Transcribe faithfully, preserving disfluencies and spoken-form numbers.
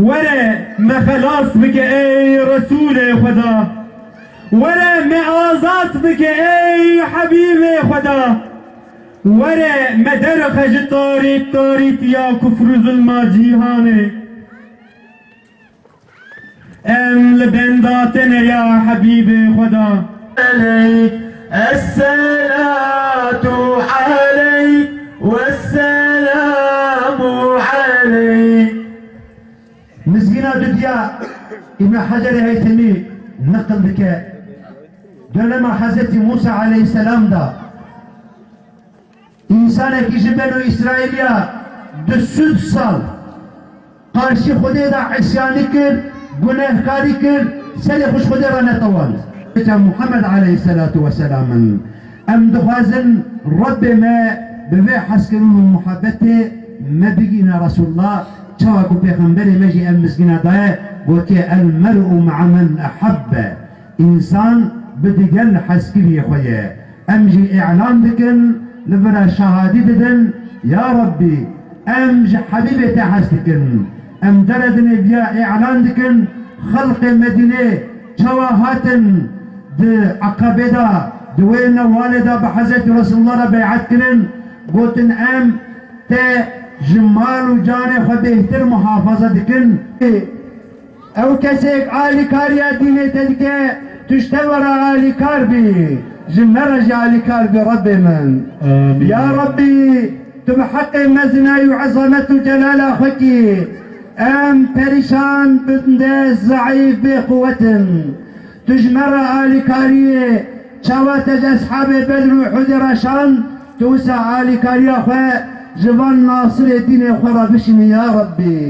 Were me xelas bike ey Resûlê Xweda. Were me azad bike ey Hebîbê Xweda. Were me derxe ji tarît tarîtiya kufr û zulma cîhanê. Em li benda te ne ya Hebîbê Xweda. Eleyk, esselatu aleyk, vesselamu aleyk. Mizgîna dudiya Îbn Hecerê Heytemî neqil dike. Dönema Hezretî Mûsa aleyhisselam da însanekî ji Beno Îsraîliya du sed sal qarşî Xwedê de îsyanî kir, gunehkarî kir, serê xwe ji Xwedê re netewand. Hêja Muhammed aleyhisselatu vesselam in. Em dixwazin Rebbê me bi vê hezkirin û muhebbetê me bigîne Resulullah, çawa ku Pêxemberê me jî ev mizgîna daye, gotiye, "El mer'u ma'a men ehabbe." Însan bi digel hezkiriyê xwe ye. Em jî îlan dikin, li vir re şahadî didin, ya Rebbî, em ji Hebîbê te hez dikin. Em dere dinê viya îlan dikin, xelqê Medînê çawa hatin di Eqebê de, di wê newalê de bi Hezretî Resulullah re bey'et kirin, gotin, em te ji mal û canê xwe bêhtir muhafaza dikin. Ew kesê ku alîkariya dînê te dike, tu ji te ve re alîkar bî, ji me re jî alîkar bî Rebbê min. Amîn. Ya Rebbî, tu bi heqê mezinayî û ezamet û celala xwe kî, em perîşan, binde, zeîf, bêquwet in. Tu ji me re alîkariyê, çawa te ji eshabê Bedr û Uhudê re şand, tu wisa alîkariya xwe ji van nasirê dînê xwe re bişînî ya Rebbî.